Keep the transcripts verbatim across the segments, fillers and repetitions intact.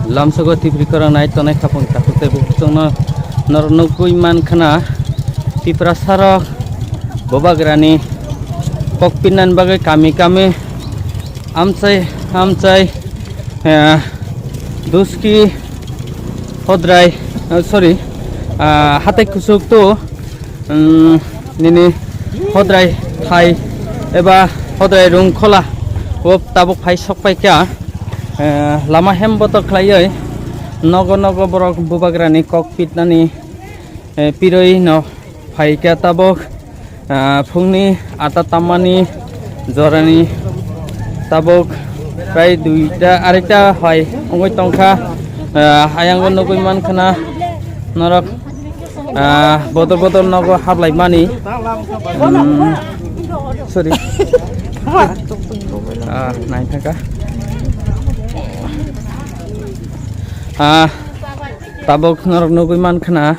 Lamsogo Tipri korang nai tonai khapang takhuk tei bukhuk chwngno norok nukgwi mankhana Tiprasarok Bubagrani kok pinnani bagwi kami kami amchai amchai, eh, Duski Hodrai, eh, sorry, ah, Hatai Kusuk to, um, nini Hodrai Thai eba Hodrai Rungkhola o tabuk phai sok pai kha, eh, lama hem boto khlaiwi nogo nogo borok Bubagrani kok pitnani, eh, pirwi no phai kha tabuk. Ah, phungni ata tammani jorani tabuk prai duita arekta hai wngwi tongkha. Ah, ayang o nugwi mankhana norok, ah, bodol bodol nogo hablaimani. Hmm, sorry. Ah, naithaka. Ah, tabuk norok nugwi mankhana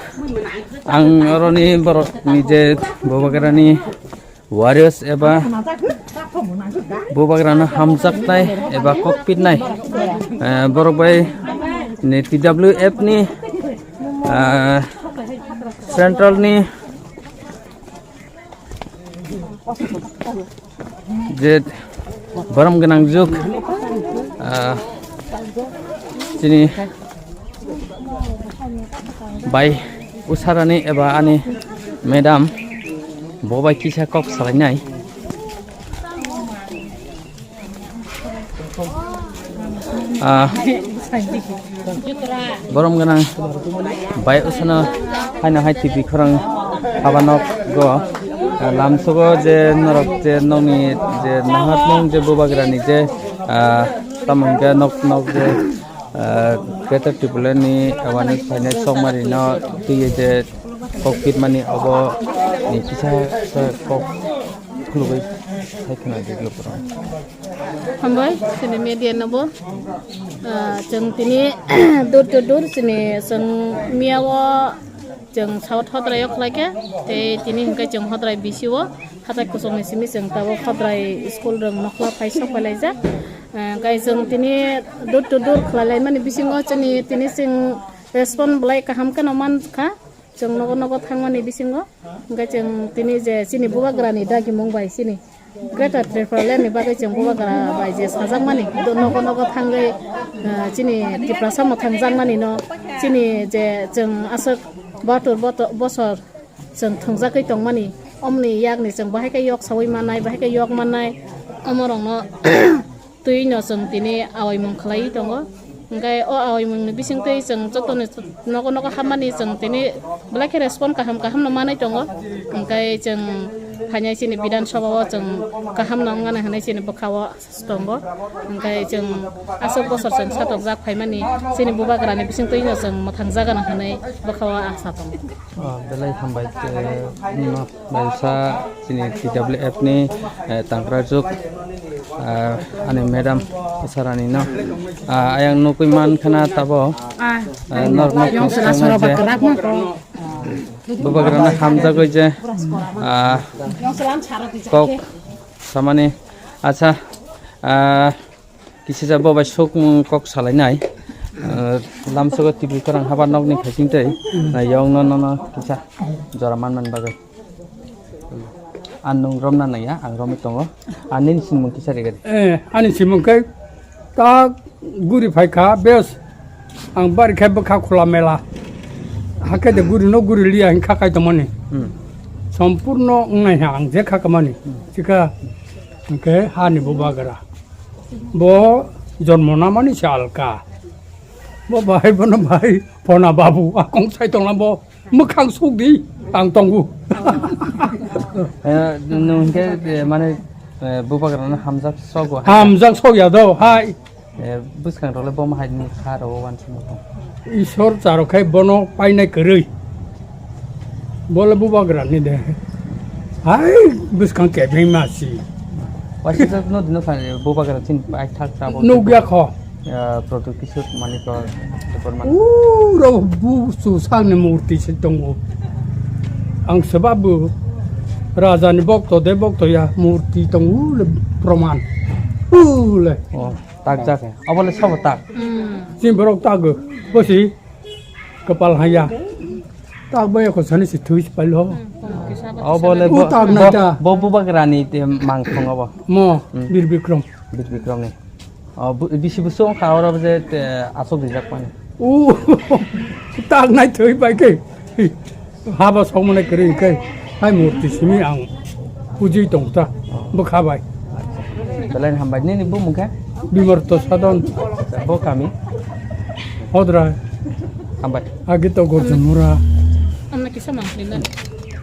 ang oroni borok nije Bubagrani Warriors eba Bubagrano hamjaknai eba kok pitnai, eh, borok bai ni T W F ni, eh, central ni je borom gwnang juk, ah, chini bai usarani eba ani madam bo bai kisa kok salainai. Ah, borom gwnang bai usano haino hai T V khorang haba nok go, ah, lamsogo je norok je nokni je naharmung je Bubagrani je, ah, tamo hingke nok nok je, ah, Greater Tipraland ni awareness phainai chongmari no twiwi je kok pitmani obo ni kisa kok khulugwi hai khna develop rok. Hambai, chini media no bo, ah, chwng tini door to door chini chwng miya o chwng South Hodrai o khlai kha, tei tini hwnkhe chwng Hodrai B C o hatai kuchuk ni simi chwng tabuk Hodrai school rwng nokla phai sok phai laijak. Ah, hwnkhe chwng tini door to door khlai lai mani bisingo chini tini chwng respond belai kaham kheno man kha. Chwng nogo nogo thangmani bisingo, hwnkhe chwng tini je chini Bubagrani dagimung bai chini Greater Tipraland ni bagwi chwng Bubagra bai je sajakmani, do-, nogo nogo thangwi, ah, chini Tiprasa mwthangjakmani no chini je chwng aswk bahatur boto-, bosor chwng thwngjagwi tongmani, omoni yakni chwng bahai khe yok saui mannai, bahai khe yok mannai, omorokno twi no chwng tini awaimung khlaiwi tongo. Hwnkhe o awaimung ni bisingtwi chwng jotoni nogo nogo hapmani chwng tini belai khe respond kaham kaham no manwi tongo. Hwnkhe chwng phainai chini Bidhan Sabha o chwng kaham no wngnani hwnwi chini bwkha o tongo. Hwnkhe chwng aswk bosor chwng satokjak phaimani chini Bubagrani bisingtwi no chwng mwthang jagano hwnwi bwkha o asa tongo. Oh, belai hambai khe, no, belai sa chini T W F ni, eh, tangkrajuk, ah, ani madam usarani no, ah, ayang nukwi man khana tabo, ah, nor nok Bubagrana hamjagwi je, ah, kok samani, acha, ah, Kisa bo bai sok, mm, kok salainai. Eh, lamsogo T V khorang haba nokni phaising tei, eh, yong no, no, no, kisa jora man man bagwi. Ang nung romna nangya, ang romwi tongo. Ang nini simung kisa rigadi. Eh, ani simung khe tak guri phaikha, bes. Ang bari khe bwkha khula mela. Hakhe de guri no guri liya hin kha kai tongmani. Hmm. Sompurno wngnai ha ang je kha kamani. Hmm. Chikha hwnkhe hani Bubagra. Bo jonmo namani se alka. Bo bahai bono bahai Pona Babu akong sai tongla bo mwkhang suk di ang tongo. Eh, nwng hwnkhe, eh, mane, eh, Bubagrano hamjak sogo hai. Hamjak sok ya do hai. Eh, bwskang rok le boma hai ni kha rw wansuk. Isor charo khai bono painai kwrwi. Bole Bubagra ni de. Hai bwskang kebeng ma si. Waisa no dino kha Bubagra chin pai thak ta bo. Nugya kho. Ya, Proto Kishore Manikya Debbarma. Uro bu su sang ni murti se tongo. Ang sebab bu raja ni bokto de bokto ya murti tongo le proman. Ule. Oh, tak jak. Abole sabo tak. Hmm. Tin borok tago. Bosi. Kapal haya. Tak bai ko sani si thui si pailo. Obo le O bo, tak nai bo, ta. Bo bubagrani te mang thong obo. Mo, Hmm. Bir Bikram. Bir Bikram ni. O, bu, bisi busu wngkha oro je te asok rijak pani. U, tak nai thoi bai ke. Haba sok mane kri ke. Hai murti simi ang. Puji tong ta. Bwkha bai. Belai hambai. Nini bu mungkha? Bimar to sadon. Bo kami. Hodra. Hambai. Agi to gorjong mura. Amna kisa mangkli na.